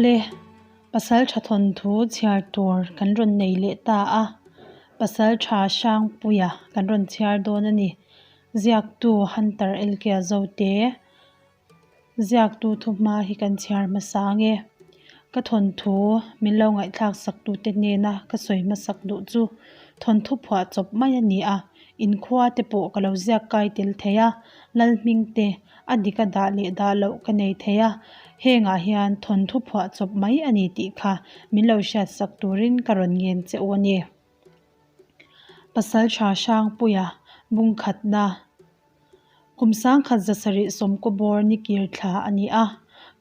Awle, Pasaltha thawnthu chhiar tur kan rawn nei leh ta a, Pasaltha Hrangpuia kan rawn chhiar dawn a ni. Ziaktu Hunter Elkia Zote Ziaktu thuhma hi kan chhiar hmasa ange. Ka thawnthu min lo ngaihthlak sak tute hnena ka sawi hmasak duh chu thawnthu phuah chawp mai a ni a, inkhua te pawh ka lo ziak kai tel thei a, Lalhming te a dik a dah leh dah loh ka nei thei a, hengah hian thawnthu phuah chawp mai a ni tih kha min lo hriat sak turin ka rawn ngen che u a ni. Pasaltha Hrangpuia bungkhatna Kum sangkhat zasarih sawmkaw bawr ni kir thla a ni a,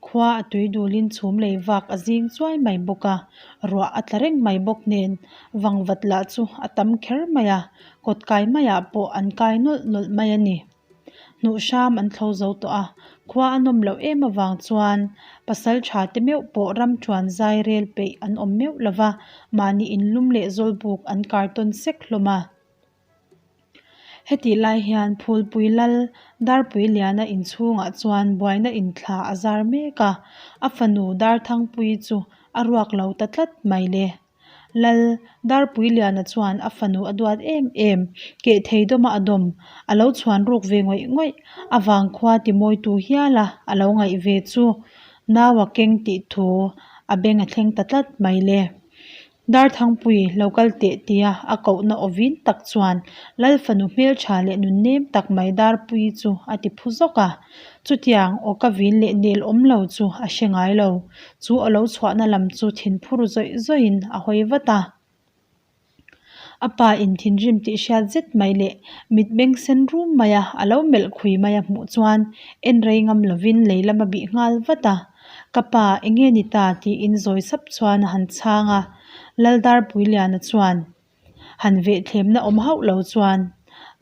khua a tui dulin chhum lei vak a zing chuai mai bawk a, ruah a tla reng mai bawk nen vangvat lah chu a tam kher mai a, kawt kai maiah pawh an kai nawlh nawlh mai a ni. Hnuh hram an thlo zo tawh a, khua a nawm loh em avang chuan pasal tha te meuh pawh ram chuan zai rel peih an awm meuh lo va, mahni inlum leh zawlbuk an kar tawn sek hlawm a. Hetih lai hian Phulpui Lal Darpui Liana inchhungah chuan buaina inthla a zar mek a, a fanu Darthangpuii chu a ruak lo ta tlat mai le. Lal Darpui Liana chuan a fanu a duat em em, keh thei dawma a dawm, a lo chhuan ruk ve ngawih ngawih, a vangkhua timawitu hiala a lo ngaih ve chu nau a keng tih thu a beng a thleng ta tlat mai le. Darthangpui lo kal teh tia a kohna awvin tak chuan Lal fanu hmeltha leh nunnem tak mai Darpuii chu a ti phu zawk a. Chutiang aw ka vin leh nel awm lo chu a hre ngai lo. Chu a lo chhuahna lam chu thinphur zawih zawihin a hawi vat a. A pa in thinrim tih hriat zet mai leh mitmeng sen rum maia a lo melh khui mai a hmuh chuan en rei ngam lovin lei lam a bih nghal vat a. Ka pa, enge ni ta? tiin zawi sap chuan a han chhang a. Laldarpuiliana chuan han vehthlemna awm hauh lo chuan,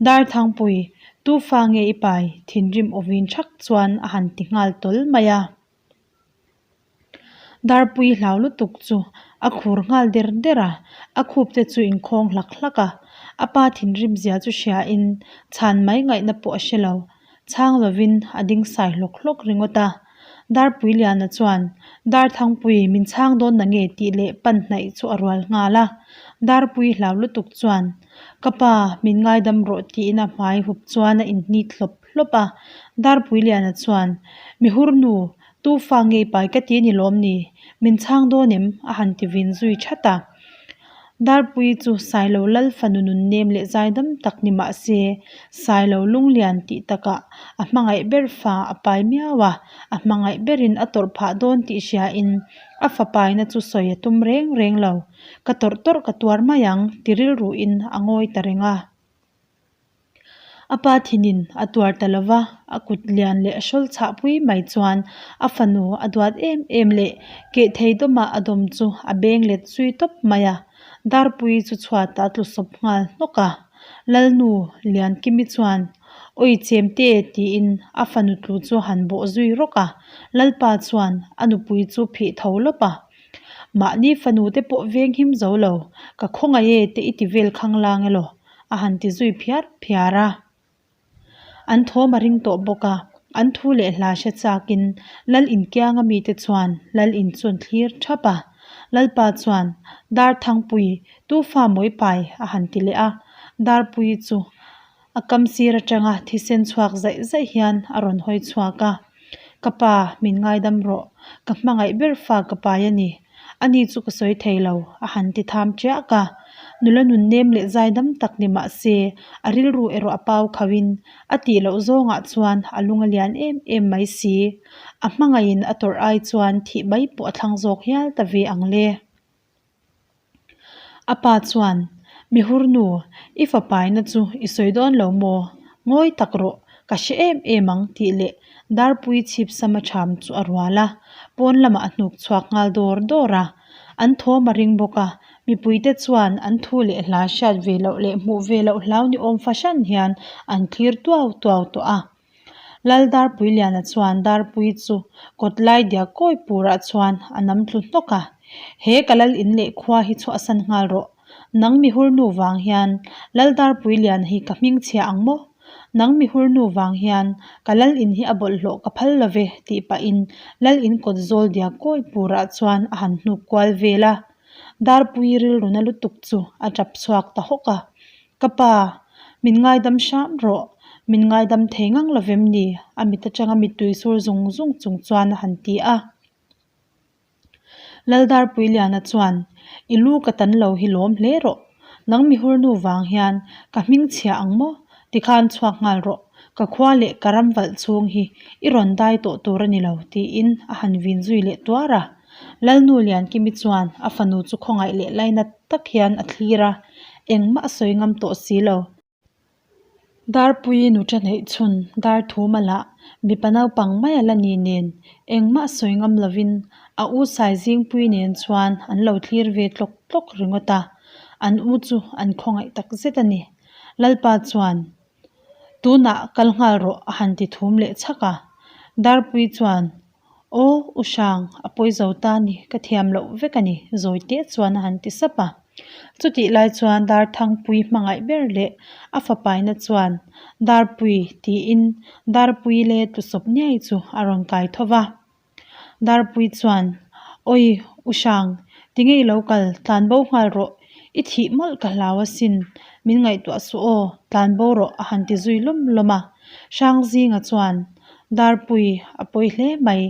Darthangpui, tu fa nge i pai? thinrim awvin thak chuan a han ti nghal tawl mai a. Darpui hlau lutuk chu a khur nghal der der a, a khup te chu inkhawng hlak hlak a. A pa thinrim zia chu hriain chhan mai ngaihna pawh a hre lo. Chhang lovin a ding sai hlawk hlawk ringawt a. Darpuiliana chuan, Darthangpui, min chhang dawn na nge tih leh pan hnaih chu a rual nghal a. Darpui hlau lutuk chuan, Ka pa, min ngaidam rawh tiin a hmai hup chuan a inhnit hlawp hlawp a. Darpuiliana chuan, Mihurnu, tu fa ngei pai ka ti ni lawm ni? Min chhang dawn em? a han ti vin zui that a. Darpui chu Sailo Lal fanu nunnem leh zaidam tak ni mah se, Sailo lunglian tih takah a hmangaih ber fa a pai miau a, a hmangaih berin a tawrh phah dawn tih hriain a fa paina chu sawi a tum reng reng lo. Ka tawrh tawrh ka tuar mai ang ti rilruin a ngawi ta reng a. A pa thinin a tuar ta lo va, a kut lian leh a hrawl chhah pui mai chuan a fanu a duat em em leh keh thei dawmah a dawm chu a beng let zui tawp mai a. Darpui chu chhuatah a tlu sawp nghal hnawk a. Lalnu Liankimi chuan, Awi chemte tiin a fanu tlu chu a han bawh zui rawk a. Lalpa chuan a nupui chu phih tho lawp a. Mahni fanu te pawh veng him zo lo, ka khawngaih e te i ti vel khanglang elaw? a han ti zui phiar phiar a. An thawm a ring tawh bawk a, an thu leh hla hre chakin Lal inkianga mite chuan Lal in chu an thlir thap a. Lalpa chuan, Darthangpui, tu fa mawi pai? a han ti leh a. Darpui chu a kam sir atanga thisen chhuak zaih zaih hian a rawn hawi chhuak a. Ka pa, min ngaidam rawh. Ka hmangaih ber fa ka pai a ni. Ani chu ka sawi thei lo, a han ti tham chiah a. Nula nun nem leh zaidam tak ni mah se, a rilru erawh a pau khauhin a tih loh zawngah chuan a lung a lian em em mai si. A hmangaihin a tawrh ai chuan thih mai pawh a thlang zawk hial ta ve ang le. A pa chuan, Mihurnu, i fapaina chu i sawi dawn lo maw? Ngawi tak rawh, ka hre em em ang tih leh Darpui chhip sama ṭham chu a rual a, pawn lamah a hnuk chhuak nghal dawr dawr a. An thawm a ring bawk a, mipuite chuan an thu leh hla hriat ve loh leh hmuh ve loh hlau ni awm fahran hian an thlir tuau tuau tawh a. Lal Darpuiliana chuan Darpui chu kawt lai diak kawi purah chuan a nam tlu hnawk a, He ka lal in leh khua hi chhuahsan nghal rawh. Nang mihur nu vang hian Lal Darpuiliana hi ka hming chhia ang maw? Nang mihur nu vang hian ka lal in hi a bawlhhlawh ka phal lo ve tih pahin lal in kawt zawl diak kawi purah chuan a han hnuk kual vel a. Darpui rilru na lutuk chu a tap chhuak ta hawk a. Ka pa, min ngaidam hram rawh, min ngaidam thei ngang lo vem ni? A mit atanga mittui sur zung zung chung chuan a han ti a. Laldarpuiliana chuan, I lu ka tan lo hi lawm hle rawh. Nang mihur nu vang hian ka hming chhia ang maw? Tikhan chhuak nghal rawh. Ka khua leh ka ram valh chhung hi i rawn dai tawh tur a ni lo, tiin a han vin zui leh tuar a. Lalnu Liankimi chuan a fanu chu khawngaih leh lainat tak hian a thlir a, engmah a sawi ngam tawh si lo. Darpui nu ṭa neih chhun dar thu malah mipa naupang mai a la ni nen engmah sawi ngam lovin a u Saizingpui nen chuan an lo thlir ve tlawk tlawk ringawt a, an u chu an khawngaih tak zet a ni. Lalpa chuan, Tunah kal nghal rawh a han ti thum leh chhak a. Darpui chuan, Aw, U Hrang, a pawi zo ta ni, ka thiam loh vek a ni, zawi teh chuan a han ti sap a. Chutih lai chuan Darthangpui hmangaih ber leh a fapaina chuan, Darpui, tiin Darpui leh tlusawp niai chu a rawn kai tho va. Darpui chuan, Awi, U Hrang, tinge i lo kal, tlan bo nghal rawh, i thih mawlh ka hlau asin, min ngaihtuah suh aw, tlan bo rawh a han ti zui lawm lawm a. Hrangzinga chuan, Darpui, a pawi hle mai,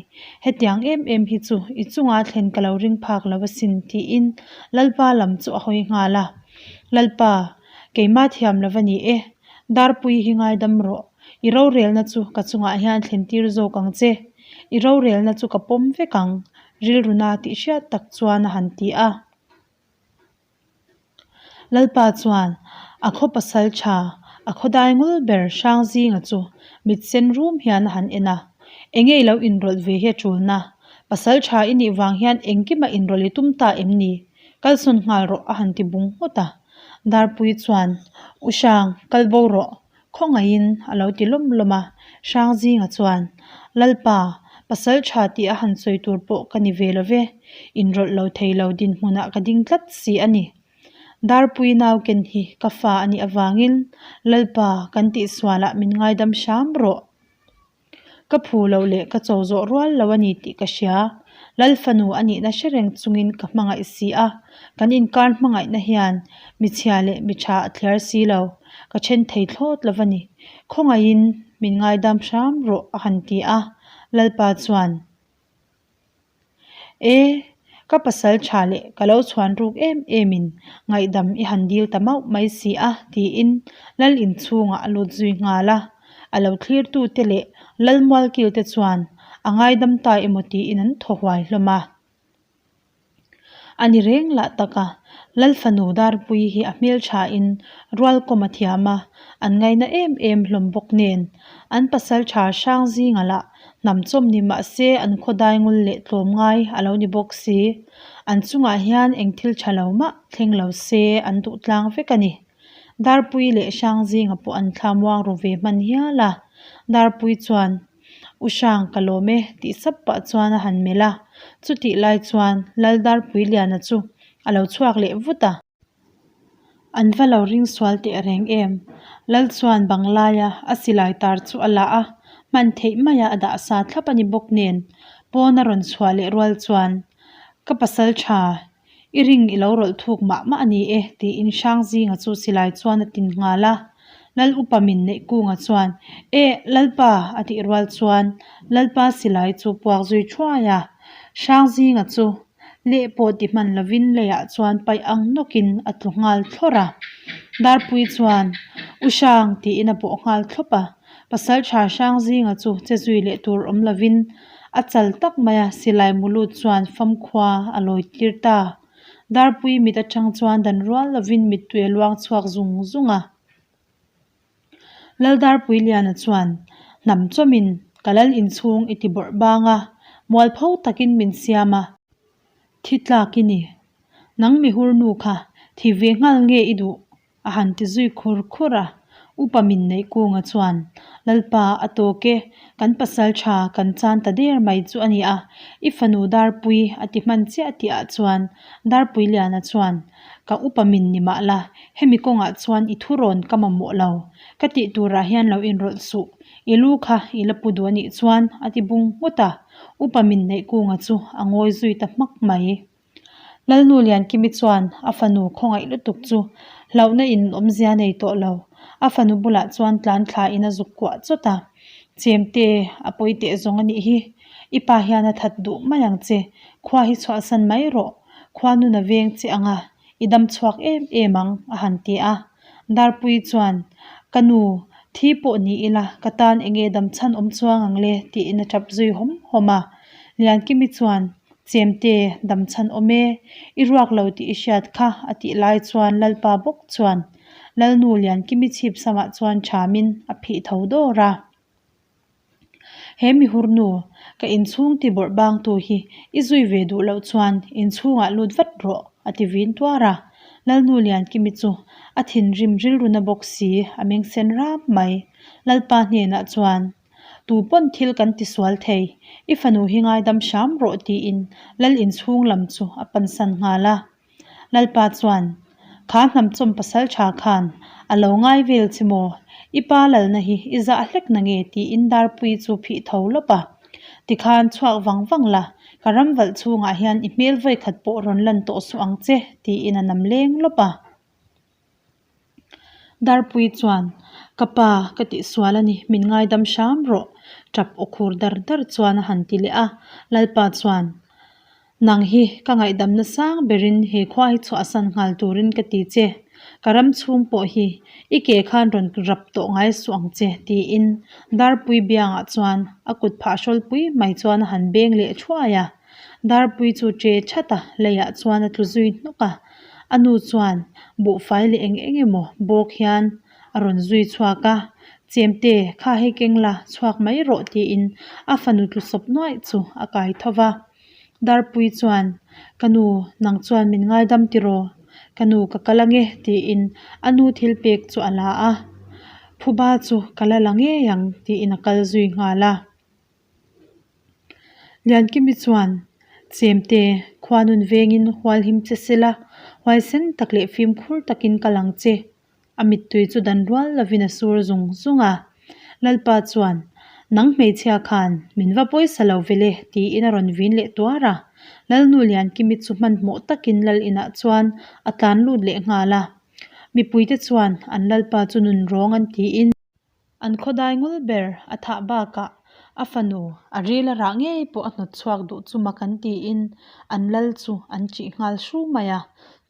hetiang em em hi chu i chunga thlen ka lo ring phak lo asin tiin Lalpa lam chu a hawi nghal a. Lalpa, keimah thiam lo va ni e, Darpui hi ngaidam rawh, i rorelna chu ka chungah hian thlen tir zawk ang che, i rorelna chu ka pawm vek ang, rilruna tih hriat tak chuan a han ti a. Lalpa chuan a khaw pasal tha, a khaw dai ngul ber Hrangzinga chu mit sen rum hian a han en a, Enge i lo inrawlh ve hi a tulna? Pasal tha i nih vang hian engkima inrawlh i tum ta em ni? Kalsawn nghal rawh a han ti bung nghut a. Darpui chuan, U Hrang, kal bo rawh. Khawngaihin a lo ti lawm lawm a, Hrangzinga chuan, Lalpa, pasal tha tih a han sawi tur pawh ka ni ve lo ve, inrawlh lo thei lo dinhmunah ka ding tlat si a ni. Darpui nauken hi ka fa a nih avangin Lalpa kan tihsualah min ngaidam hram rawh. Ka phu loh leh ka cho zawh rual lo a ni tih ka hria. Lal fanu a nihna hre reng chungin ka hmangaih si a, kan inkar hmangaihna hian mi chhia leh mi tha a thliar si lo, ka then thei thlawt lo va ni. Khawngaihin min ngaidam hram rawh a han ti a, Lalpa chuan. E, ka pasal tha leh ka lo chhuan ruk em em in ngaihdam i han dil ta mauh mai si a tiin lal inchhungah a lut zui nghal a. A lo thlirtu te leh lal mualkil te chuan a ngaidam ta emaw tiin an thaw huai hlawm a. A ni reng lah tak a, Lal fanu Darpui hi a hmelthain rualkawm a thiam a, an ngaina em em hlawm bawk nen. An pasaltha Hrangzinga lah hnam chawm ni mah se an khaw daingul leh tlawmngai a lo ni bawk si. An chungah hian eng thil tha lo mah thleng lo se an duh tlang vek a ni. Darpui leh Hrangzinga pawh an thla muang ru ve hman hial a, Darpui chuan, U Hrang ka lawm e tih sap pah chuan a han melh a, chutih lai chuan Laldarpuiliana chu a lo chhuak leh vut a. An va lo ring sual teh reng em? Lal chuan bang laia a silai tar chu a la a, hman theih maia a dah sa thlap a ni bawk nen pawn a rawn chhuah leh rual chuan, Ka pasal tha, I ring i lo rawlh thuk mah mah a ni e, tiin Hrangzinga chu silai chuan a tin nghal a. Lal upa min neih kunga chuan, Eh, Lalpa! a tih rual chuan Lalpa silai chu puak zui thuai a. Hrangzinga chu leh pawh ti hman lovin leiah chuan paih ang nawkin a tlu nghal thlawrh a. Darpui chuan, U Hrang! tiin a bawh nghal thlawp a. Pasalṭha Hrangzinga chu che zui leh tur awm lovin a chal tak mai a, silai mu lut chuan famkhua a lawi tir ta. Darpui mit atang chuan dan rual lovin mittui a luang chhuak zung zung a. Lal Darpui Liana chuan, Hnam chawmin ka lal inchhung i ti bawrh bang a, mualpho takin min siam a. Thi tlak i ni. Nang mihur nu kha thi ve nghal nge i duh? A han ti zui khur khur a. Upa min neih kunga chuan, Lalpa, a tawk e, kan pasal tha kan chan ta der mai chu a ni a, i fanu Darpui a ti hman chiah tih ah chuan Darpui Liana chuan, Ka upa min ni mah la, hemi kawngah chuan i thurawn ka mamawh lo, ka tih turah hian lo inrawlh suh, i lu kha i la pu duh a nih chuan a ti bung nghut a, upa min neih kunga chu a ngawi zui ta hmak mai. Lalnu Liankimi chuan a fanu khawngaih lutuk chu hlauhna in awmzia nei tawh lo. A fanu bulah chuan tlan thla in a zuk kuah chawt a, Chemte, a pawi teh zawng a nih hi. I pa hian a that duh mai ang che. Khua hi chhuahsan mai rawh. Khua nun a veng che ang a, i dam chhuak em em ang, a han ti a. Darpui chuan, Ka nu, thi pawh ni ila, ka tan enge dam chhan awm chuang ang le, tiin a tap zui hawm hawm a. Liankimi chuan, Chemte, dam chhan awm e, i ruak lo tih i hriat kha, a tih lai chuan Lalpa bawk chuan Lalnu Liankimi chhip samah chuan thamin a phih tho dawr a. He mihurnu, ka inchhung ti bawrh bangtu hi i zui ve duh loh chuan inchhungah lut vat rawh, a ti vin tuar a. Lalnu Liankimi chu a thinrim rilruna bawk si a meng sen ram mai. Lalpa hnenah chuan, Tu pawn thil kan ti sual thei, i fanu hi ngaidam hram rawh tiin lal inchhung lam chu a pansan nghal a. Lalpa chuan, Kha hnamchawm pasal tha khan a lo ngai vel che maw? I pa lalna hi i zah hlek na nge? tiin Darpui chu phih tho lawp a. Tikhan chhuak vang vang la, ka ram valh chhungah hian i hmel vawikhat pawh rawn lan tawh suh ang che, tiin a nam leng lawp a. Darpui chuan, Ka pa, ka tihsual a ni, min ngaidam hram rawh, tap aw khur dar dar chuan a han ti leh a. Lalpa chuan, Nang hi ka ngaihdamna sang berin he khua hi chhuahsan nghal turin ka ti che, ka ram chhung pawh hi i ke khan rawn rap tawh ngai suh ang che, tiin Darpui biangah chuan a kut phah hrawlpui mai chuan a han beng leh thuai a. Darpui chu ṭe that a, leiah chuan a tlu zui hnawk a. A nu chuan buhfai leh eng eng emaw bawk hian a rawn zui chhuak a, Chemte, kha hei keng la, chhuak mai rawh tiin a fanu tlu sawp nuaih chu a kai tho va. Darpui chuan, Ka nu, nang chuan min ngaidam tiraw? Ka nu ka kal ange tiin a nu thil pek chu a la a, Phuba chu ka la la ngei ang tiin a kal zui nghal a. Liankimi chuan, Chemte, khuanun vengin hualhim che sela, huaisen tak leh fimkhur takin kal ang che. A mittui chu dan rual lovin a sur zung zung a. Lalpa chuan, Nang hmeichhia khan min va pawisa lo vele tiin a rawn vin leh tuar a. Lalnu Liankimi chu hmanhmawh takin lal inah chuan a tlan lut leh nghal a. Mipuite chuan an lalpa chu nunrawng an tiin, An khawdai ngul ber a thah bakah a fanu a ril a rah ngei pawh a hnawt chhuak duh chu mak an tiin an lal chu an ṭih nghal hru mai a.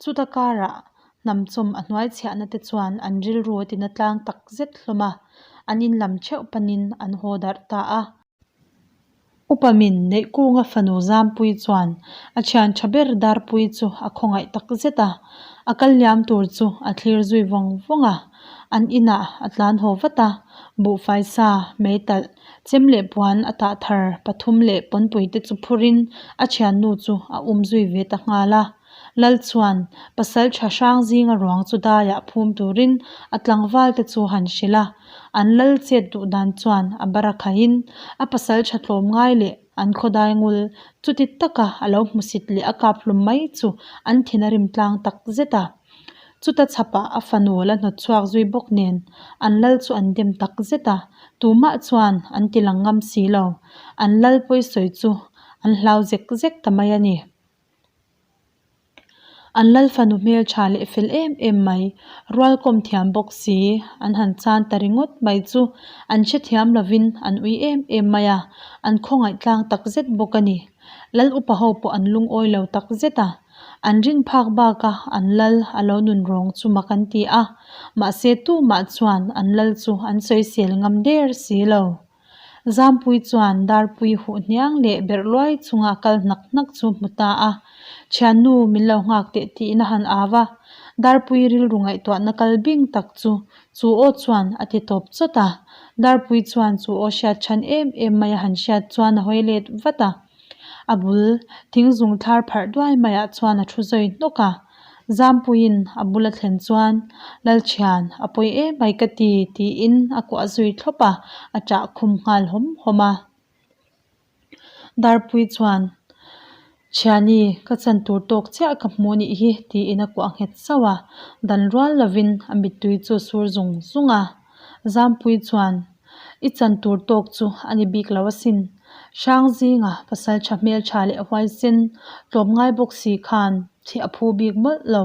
Chuta karah hnamchawm a hnuai chhiahna te chuan an rilru a tina tlang tak zet hlawm a, an in lam theuh panin an haw darh ta a. Upa min neih kunga fanu Zampuii chuan a thian tha ber Darpuii chu a khawngaih tak zet a, a kal liam tur chu a thlir zui vawng vawng a. An inah a tlan haw vat a, buhfai sa, meitalh, chem leh puan a tah thar pathum leh pawnpui te chu phurin a thiannu chu a um zui ve ta nghal a. Lal chuan pasal tha hrang zinga ruang chu daiah phum turin a tlangval te chu han hrilh a, an lal chet duh dan chuan a bara khaihin a pasal tha tlawm ngai leh an khawdai ngul chuti taka a lo hmusit leh a kap hlum mai chu an thin a rim tlang tak zet a. Chuta chhapah a fanu la hnawt chhuak zui bawk nen an lal chu an dem tak zet a, tumah chuan an ti lang ngam si lo, an lal pawisawi chu an hlau zek zek ta mai a ni. An lal fanu hmeltha leh fel em em mai, rualkawm thiam bawk si, an han chan ta ringawt mai chu an hrethiam lovin an ui em em mai a, an khawngaih tlang tak zet bawk a ni. Lal upa ho pawh an lungawi lo tak zet a, an rin phak baka an lal a lo nun rawng chu mak an ti a, mahse tumah chuan an lal chu an sawisel ngam der si lo. Zampui chuan Darpui huh hniang leh berh luai chunga kal hnak hnak chu hmu ta a, Thiannu min lo nghak teh tiin a han au a. Darpui rilru ngaihtuahna kal bing tak chu chu aw chuan a ti tawp chawt a. Darpui chuan chu aw hriat chhan em em mai a han hriat chuan a hawi let vat a. A bul thing zung thlar pharh duai maiah chuan a thu zawi hnawk a. Zampuiin a bula thlen chuan, Lalthian, a pawi emai ka ti, tiin a kuah zui thlawp a, a ṭah khum nghal hawm hawm a. Darpui chuan, Thiani, ka chan tur tawk chiah ka hmu nih hi, tiin a kuah nghet sauh a, dan rual lovin a mittui chu a sur zung zung a. Zampui chuan, I chan tur tawk chu a ni bik lo asin. Hrangzinga pasal tha hmeltha leh huaisen tlawmngai bawk si khan thih a phu bik mawlh lo.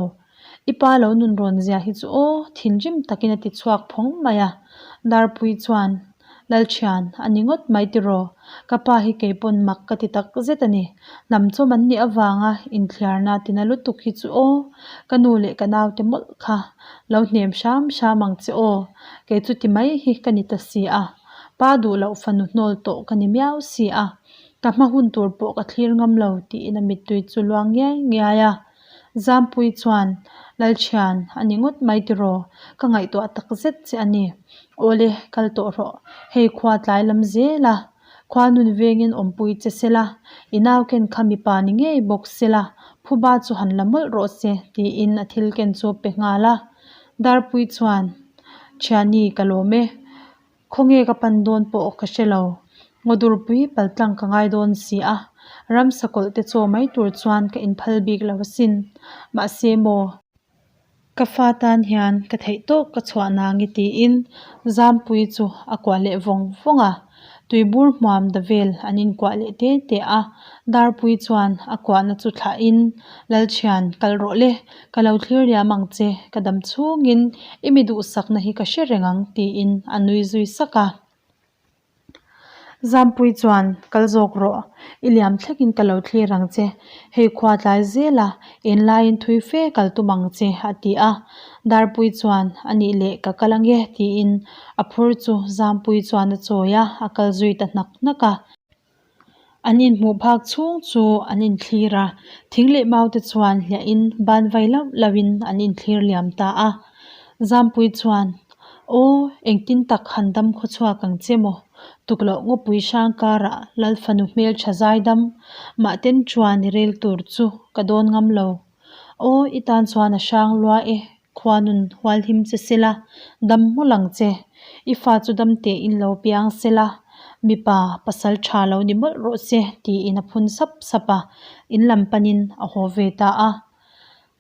I pa lo nun rawn zia hi chu aw, thinrim takin a ti chhuak phawng mai a. Darpui chuan, Lalthian, a ni ngawt mai tiraw? Ka pa hi kei pawn mak ka ti tak zet a ni. Hnamchawm an nih avanga inthliarna tina lutuk hi chu aw, ka nu leh ka naute mawlh kha lo hnem hram hram ang che aw, kei chu ti mai hi ka ni ta si a. Pa duh loh fanu hnawl tawh ka ni miau si a, ka hma hun tur pawh ka thlir ngam lo tiin a mittui chu luang ngiai ngiai a. Zampui chuan, Lalthian, a ni ngawt mai tiraw? Ka ngaihtuah tak zet che a ni. Awle, kal tawh rawh. Hei khua tlai lam zel a, khua nun vengin awmpui che se la, i nau ken kha mipa ni ngei bawk se la, phuba chu han la mawlh rawh se, tiin a thil ken chu pe nghal a. Darpui chuan, Thiani, ka lawm e. Khawnge ka pan dawn pawh ka hre lo. Ngawdurpui paltlang ka ngai dawn si a, ramsa kawlh te chaw mai tur chuan ka inphal bik lo asin. Mahse maw? Ka fa tan hian ka theih tawk ka chhuah nangi tiin Zampui chu a kuah leh vawng vawng a. Tuibur hmuam da vel an inkuah leh te te a, Darpui chuan a kuahna chu thlahin, Lalthian, kal rawh le, ka lo thlir liam ang che, ka dam chhungin i mi duhsakna hi ka hre reng ang tiin a nui zui sak a. Zampui chuan, Kal zawk rawh, i liam thlekin ka lo thlir ang che, hei khua tlai zel a, en laiin thui fe kal tum ang che, a ti a. Darpui chuan, A nih leh ka kal ange, tiin a phur chu Zampui chuan a chawi a, a kal zui ta hnak hnak a. An inhmuh phak chhung chu an inthlir a, thing leh mau te chuan hliahin ban vai lauh lauhin an inthlir liam ta a. Zampui chuan, Aw, engtin tak han dam khaw chhuak ang che maw? Tukloh ngawpui hrang karah Lal fanu hmeltha zaidam, mahten chuan i rel tur chu ka dawn ngam lo. Aw, i tan chuan a hrang lua e, khua nun hualhim che sela, dam hmawlh ang che. I fa chu dam tein lo piang sela, mipa pasal tha lo ni mawlh rawh se, tiin a phun sap sap a, in lam panin a haw ve ta a.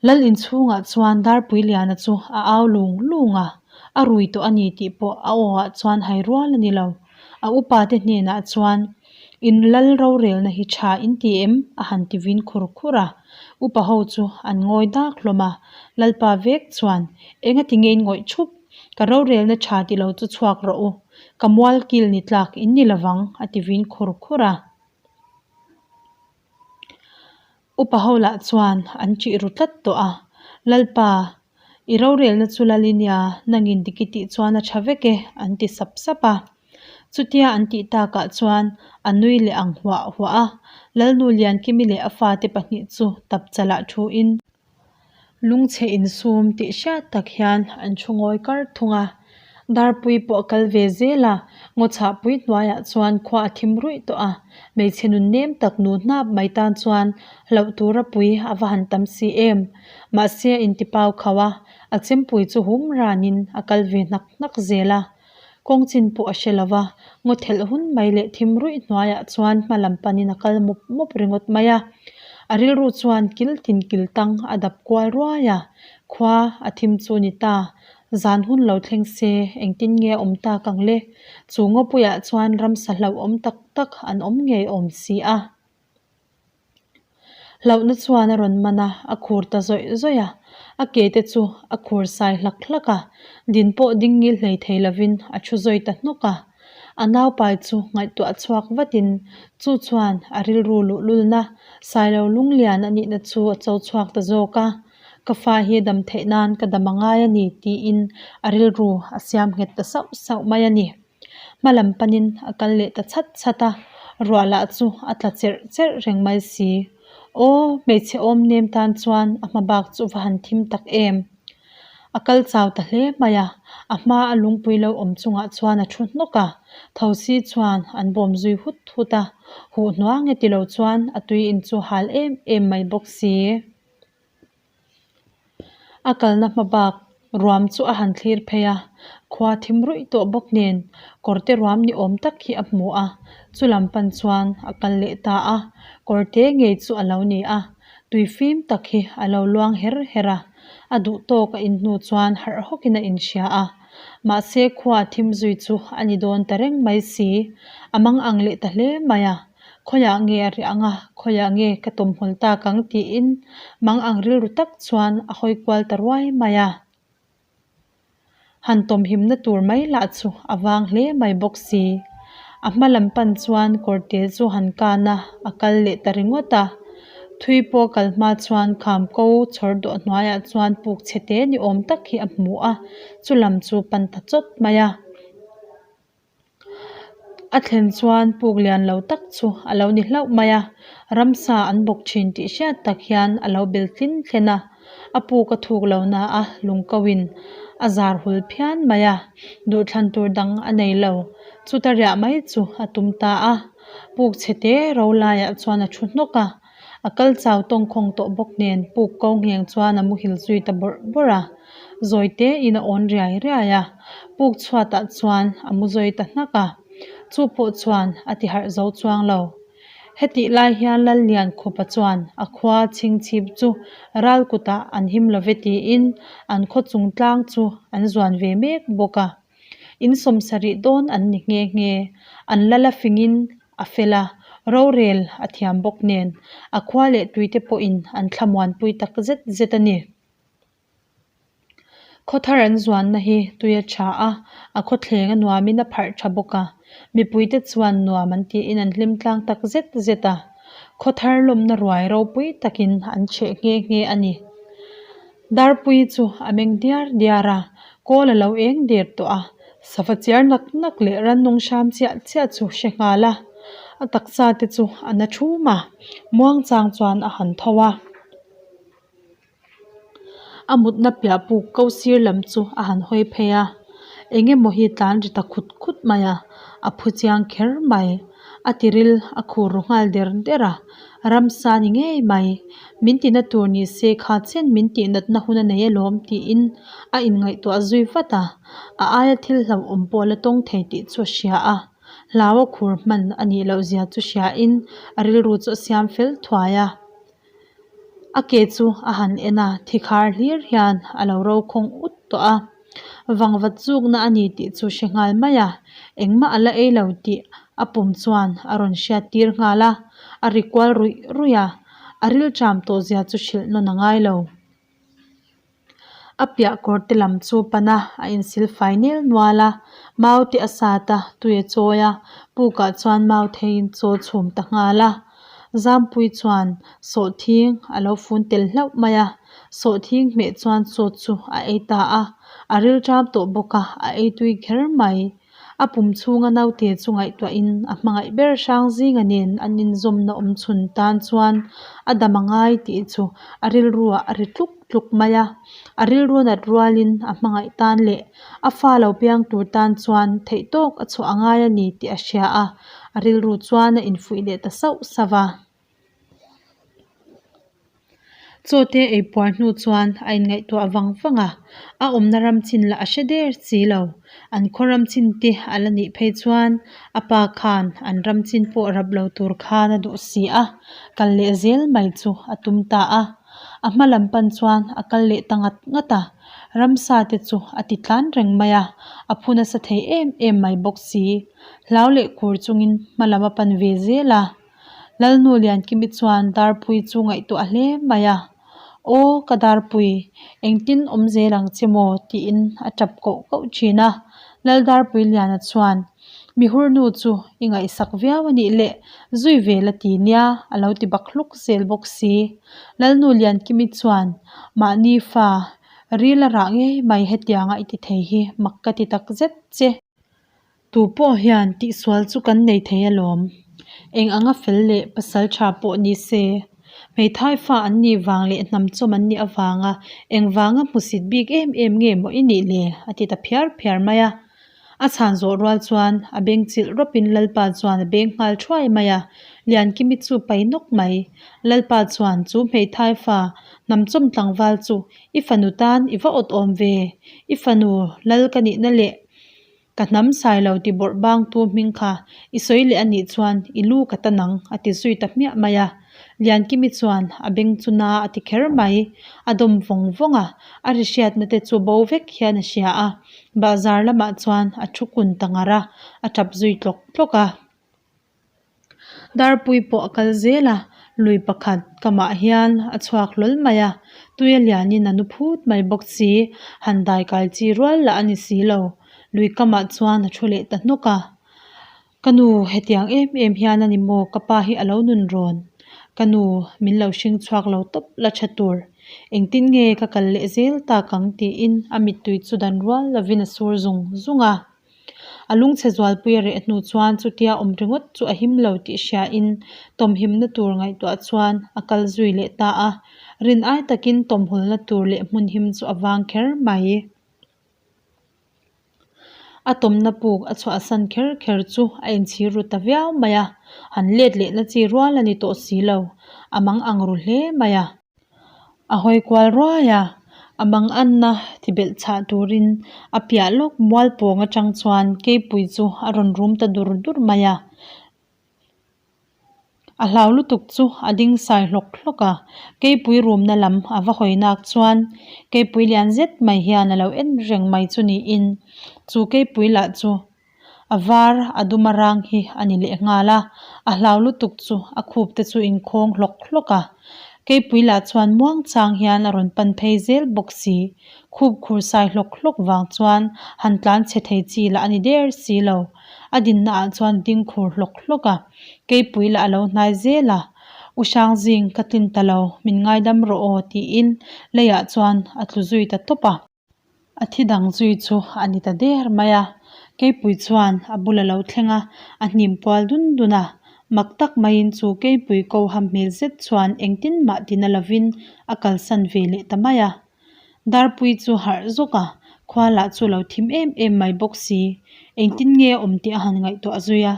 Lal inchhungah chuan Darpuiliana chu a au lung lung a, a rui tawh a ni tih pawh a aw ah chuan hai rual a ni lo. A upa te hnenah chuan, In lal rorelna hi tha in ti em? a han ti vin khur khur a. Upa ho chu an ngawi dak hlawm a, Lalpa vek chuan, Engati nge in ngawih thup? Ka rorelna tha ti lo chu chhuak rawh u. Ka mual kil ni tlak in ni lovang, a ti vin khur khur a. Upa ho lah chuan an ṭih ru tlat tawh a, Lalpa, i rorelna chu lal i nia, nangin dik i tih chuan a ṭha vek e, an ti sap sap a. Chutia an tih takah chuan a nui leh ang huah huah a, Lalnu Liankimi leh a fate pahnih chu tapchalah thuin, Lungchhe insum tih hriat tak hian an thu ngawi kar thung a. Darpui pawh a kal ve zel a, ngaw chhahpui hnuaiah chuan khua a thim ruih tawh a. Hmeichhe nun nem tak nu hnap mai tan chuan hlauh tura pui a va han tam si em. Mahse a intipau khauh a, a chempui chu hum ranin a kal ve hnak hnak zel a. Kawng chin pawh a hre lo va, ngaw thelh hun mai leh thim ruih hnuaiah chuan hma lam panin a kal mup mup ringawt mai a. A rilru chuan kil tin kil tang a dap kual ruai a, khua a thim chu ni ta. Zan hun lo thleng se engtin nge a awm tak ang le? Chu ngawpuiah chuan ramsa hlauhawm tak tak an awm ngei awm si a. Hlauhna chuan a rawn man a, a khur ta zawih zawih a. A ke te chu a khur sai hlak hlak a, din pawh ding ngil hlei thei lovin a thu zawi ta hnawk a. A naupai chu ngaihtuah chhuak vatin chu chuan a rilru luhlulna Sailo lunglian a nihna chu a cho chhuak ta zawk a. Ka fa hi a dam theih nan ka dam a ngai a ni tiin a rilru a siam nghet ta sauh sauh mai a ni. Hma lam panin a kal leh ta chhat chhat a, ruah lah chu a tla cherh cherh reng mai si. Aw, hmeichhe awm nem tan chuan a hma bak chu va han thim tak em. A kal chau ta hle mai a, a hma a lungpui lo awm chungah chuan a thu hnawk a, thosi chuan an bawm zui hut hut a, huh hnuang e tilo chuan a tui in chu hal em em mai bawk si. A kalna hma bak ruam chu a han thlir phei a, khua thim ruih tawh bawk nen kawrte ruam ni awm tak hi a hmu a, chu lam pan chuan a kal leh ta a, kawrte ngei chu a lo ni a, tui fim tak hi a lo luang her her a, a duh tawk a in hnu chuan harh hawkin a inhria a, mahse khua thim zui chu a ni dawn ta reng mai si, a mang ang leh ta hle mai a. Khawiah nge a riah ang a, khawiah nge ka tawmhawl tak ang tiin mang ang rilru tak chuan a hawi kual ta ruai mai a. Han tawmhimna tur mai lah chu a vang hle mai bawk si. A hma lam pan chuan kawrte chu han kan a, a kal leh ta ringawt a. Thui pawh kal hma chuan kham ko chhawr dawh hnuaiah chuan puk chhe te ni awm tak hi a hmu a, chu lam chu pan ta chawt mai a. A thlen chuan puk lian lo tak chu a lo ni hlauh mai a, ramsa an bawk thin tih hriat tak hian a lo bel tlin thlen a, a puk a thuk lo na a lungko in a zar hul phian mai a, duhthlan tur dang a nei lo, chuta riah mai chu a tum ta a, puk chhe te ro laiah chuan a thu hnawk a. A kal chau tawngkhawng tawh bawk nen puk ko ngheng chuan a muhil zui ta bawrh bawrh a, zawi te in a awn riai riai a, puk chhuatah chuan a mu zawi ta hnak a, chu pawh chuan a ti harh zo chuang lo. Hetih lai hian Lalliankhupa chuan a khua chhingchhip chu ral kutah an him love tiin an khaw chung tlang chu an zuan ve mek bawk a. In sawmsarih dawn an ni nghe nghe. An la la fingin a fel a, rorel a thiam bawk nen a khua leh tuite pawhin an thlamuanpui tak zet zet a ni. Khawthar an zuanna hi tui a tha a, a khawthleng a nuamin a pharh tha bawk a, mipuite chuan nuam an tiin an hlim tlang tak zet zet a. Khawthar lawmna ruai ropui takin an chheh nghe nghe a ni. Darpui chu a meng diar diar a, kawl a lo eng der tawh a, sava chiar nak nak leh rannung hram chiah chiah chu hre nghal a, a taksa te chu a na thum a, muang chang chuan a han tho a. A mutna piah puk ko sir lam chu a han hawi phei a, eng emaw hi tlan ri ta khut khut mai a, a phu chiang kher mai. A tiril a khur ru nghal der der a, ramsa ni ngei mai. Min tina tur ni se kha chen min tih natna hun a nei alawm tiin a inngaihtuah zui vat a, a aia thil hlauhawm pawh la tawng thei tih chu a hria a, hlau a khur hman a nih loh zia chu hriain a rilru chu a siam fel thuai a. A ke chu a han en a, thikhar hlir hian a lo ro khawng ut tawh a, vangvat zukna a ni tih chu hre nghal mai a, engmah a la ei lo tih a pum chuan a rawn hriat tir nghal a, a ri kual ruih ruih a, a rilṭam tawh zia chu hrilh nawn a ngai lo. A piah kawr te lam chu pan a, a insil fai nel nual a, mau te a sat a, tui a chawi a, pukah chuan mau theiin chaw chhum ta nghal a. Zampui chuan sawhthing a lo fun tel hlauh mai a, sawhthing hmeh chuan chaw chu a ei ta a, a rilṭam tawh bawk a, a ei tui kher mai. A pum chhunga naute chu ngaihtuahin a hmangaih ber hrang zinga nen an inzawmna awm chhun tan chuan a dam a ngai tih chu a rilruah a ri tluk tluk mai a. A rilru nat rualin a hmangaih tan leh a fa lo piang tur tan chuan theihtawk a chhuah a ngai a ni tih a hria a, a rilru chuan a infuih leh ta sauh sauh a. Chaw te ei puar hnu chuan a inngaihtuah vang vang a, a awmna ram chin lah a hre der si lo. An khaw ram chin te a la nih phei chuan a pa khan an ram chin pawh rap lo tur khan a duh si a, kal leh zel mai chu a tum ta a. A hma lam pan chuan a kal leh ta ngat ngat a, ramsa te chu a ti tlan reng mai a, a phu nasa thei em em mai bawk si. Hlau leh kur chungin hma lam a pan ve zel a. Lalnu Liankimi chuan Darpui chu ngaihtuah hle mai a, Aw ka Darpui, engtin awm zel ang che maw? tiin a tap koh koh thin a. Lal Darpui Liana chuan, Mihurnu chu i ngaihsak viau a nih leh zui ve la ti nia, a lo ti bak hluk zel bawk si. Lalnu Liankimi chuan, Mahni fa, ril a rah ngei mai hetianga i ti thei hi mak ka ti tak zet che. Tu pawh hian tihsual chu kan nei thei alawm. Eng anga fel leh pasal tha pawh ni se, hmeithai fa an nih vang leh hnam chawm an nih avanga eng vanga hmusit bik em em nge maw i nih le? a ti ta phiar phiar mai a. A chhan zawh rual chuan a beng chilh rawpin Lalpa chuan a beng nghal thuai mai a, Liankimi chu pai nawk mai. Lalpa chuan chu hmeithai fa hnamchawm tlangval chu i fanu tan i va awt awm ve, i fanu lal ka nihna leh Ka hnam sai lo ti bawrh bangtu hming kha i sawi leh a nih chuan i lu ka ta nang a ti zui ta hmiah mai a. Liankimi chuan a beng chu na a ti kher mai. A dawm vawng vawng a, a ri hriatna te chu bo vek hian a hria a. Bahzar lamah chuan a thu kun ta ngar a, a tap zui tlawk tlawk a. Darpui pawh a kal zel a, lui pakhat kamah hian a chhuak hlawl mai a, tui a lianin a nu phut mai bawk si, han dai kai chi rual lah a ni si lo, lui kamah chuan a thu leh ta hnawk a, Ka nu hetiang em em hian a ni maw ka pa hi a lo nun rawn, ka nu min lo hring chhuak lo tawp la tha tur, engtin nge ka kal leh zel tak ang tiin a mittui chu dan rual lovin a sur zung zung a. A lungchhe zualpui a reh hnu chuan chutia awm ringawt chu a him lo tih hriain tawmhimna tur ngaihtuah chuan a kal zui leh ta a. Rin ai takin tawmhulna tur leh hmun him chu a vang kher mai. A tawmna puk a chhuahsan kher kher chu a inchhir ru ta viau mai a, han let lehna chi rual a ni tawh si lo, a mang ang ru hle mai a. A hawi kual ruai a, a mang anna ti belh chhah turin a piah lawk mual pawng atang chuan keipui chu a rawn rum ta dur dur mai a. A hlau lutuk chu a ding sai hlawk hlawk a, keipui rumna lam a va hawi nak chuan keipui lian zet mai hian a lo en reng mai chu niin chu keipui lah chu A var a dum a rang hi a ni leh nghal a, a hlau lutuk chu a khup te chu inkhawng hlawk hlawk a. Keipui lah chuan muang chang hian a rawn pan phei zel bawk si. Khup khur sai hlawk hlawk vang chuan han tlan chhe thei chi lah a ni der si lo. A dinna ah chuan ding khur hlawk hlawk a. Keipui lah a lo hnai zel a, U Hrangzing ka tlin ta lo, min ngaidam rawh aw tiin leiah chuan a tlu zui ta tawp a. A thi dang zui chu a ni ta der mai a, keipui chuan a bul a lo thleng a, a hnim kual dun dun a, mak tak maiin chu keipui ko ham hmel zet chuan engtin mah tina lovin a kalsan ve leh ta mai a. Darpui chu harh zawk a, khua lah chu lo thim em em mai bawk si, engtin nge awm tih a han ngaihtuah zui a.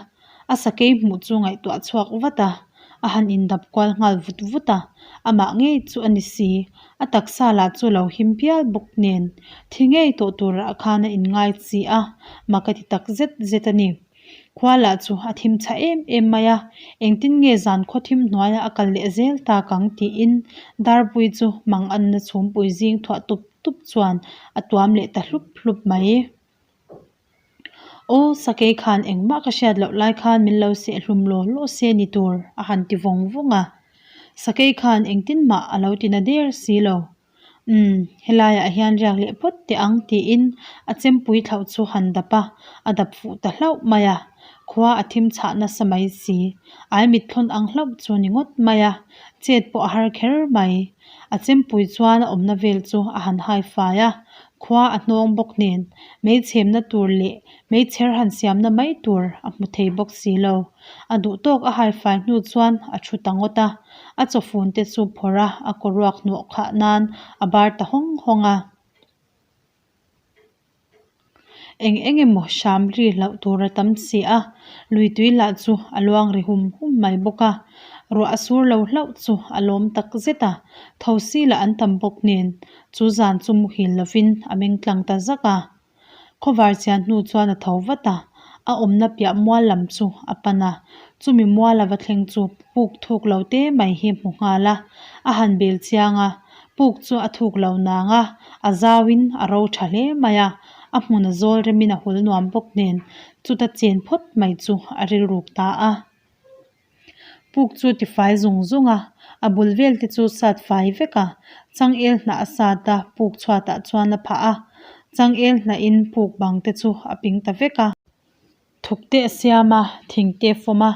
A sakei hmuh chu ngaihtuah chhuak vat a, a han indap kual nghal vut vut a, amah ngei chu a ni si, a taksa lah chu lo him pial bawk nen, thi ngei tawh turah khan a inngai chi a, mak a ti tak zet zet a ni. Khua lah chu a thim chhah em em mai a, engtin nge zan khaw thim hnuaia a kal leh zel tak ang tiin Darpui chu mang anna chhumpui zing thuah tup tup chuan a tuam leh ta hlup hlup mai. Aw, sakei khan engmah ka hriat loh lai khan min lo seh hlum law law se ni tur a han ti vawng vawng a. Sakei khan engtin mah a lo ti na der si lo. Umm, helaiah hian riak leh phawt teh ang tiin a chempui thlauh chu han dap a, a dap fuh ta hlauh mai a. Khua a thim chhah nasa mai si. Ai mitthlawn ang hlauh chu ni ngawt mai a, chet pawh a har kher mai. A chempui chuan a awmna vel chu a han hai fai a, khua a hnawng bawk nen meichhemna tur leh meichher han siamna mai tur a hmu thei bawk si lo. A duh tawk a hai fai hnu chuan a thu ta ngawt a, a chawfun te chu phawrh a, a kaw ruak hnawh khah nan a bar ta hawng hawng a. Eng eng emaw hram ri hlauh tur a tam si a, lui tui lah chu a luang ri hum hum mai bawk a, ruah a sur lo hlauh chu a lawm tak zet a, thosi lah an tam bawk nen chu zan chu muhil lovin a meng tlang ta zak a. Khawvar chian hnu chuan a tho vat a, a awmna piah mual lam chu a pan a, chumi mual a va thleng chu puk thuk lo te mai hi hmu nghal a, a han bel chiang a, Puk chu a thuk lo nang a, a zauin a ro tha hle mai a, a hmun a zawl remin a hul nuam bawk nen chuta chen phawt mai chu a rilruk ta a. Puk chu tifai zung zung a, a bul vel te chu sat fai vek a, changel hnah a sat a, puk chhuatah chuan a phah a, changel hnahin puk bang te chu a ping ta vek a. Thuk te a siam a, thing te a fawm a,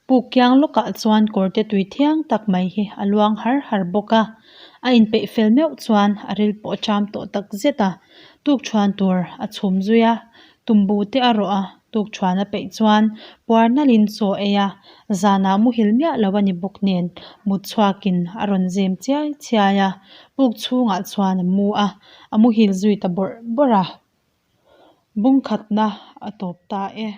puk kiang lawkah chuan kawr te tui thiang tak mai hi a luang har har bawk a, a inpeih fel meuh chuan a ril pawh a cham tawh tak zet a, tukṭhuan tur a chhum zui a, tumbu te a rawh a, tukṭhuan a peih chuan puar nalhin chaw ei a, zanah muhil miah lo a ni bawk nen mut chhuakin a rawn zem chiai chiai a, puk chhungah chuan a mu a, a muhil zui ta bawrh bawrh a. Bungkhatna a tawp ta e.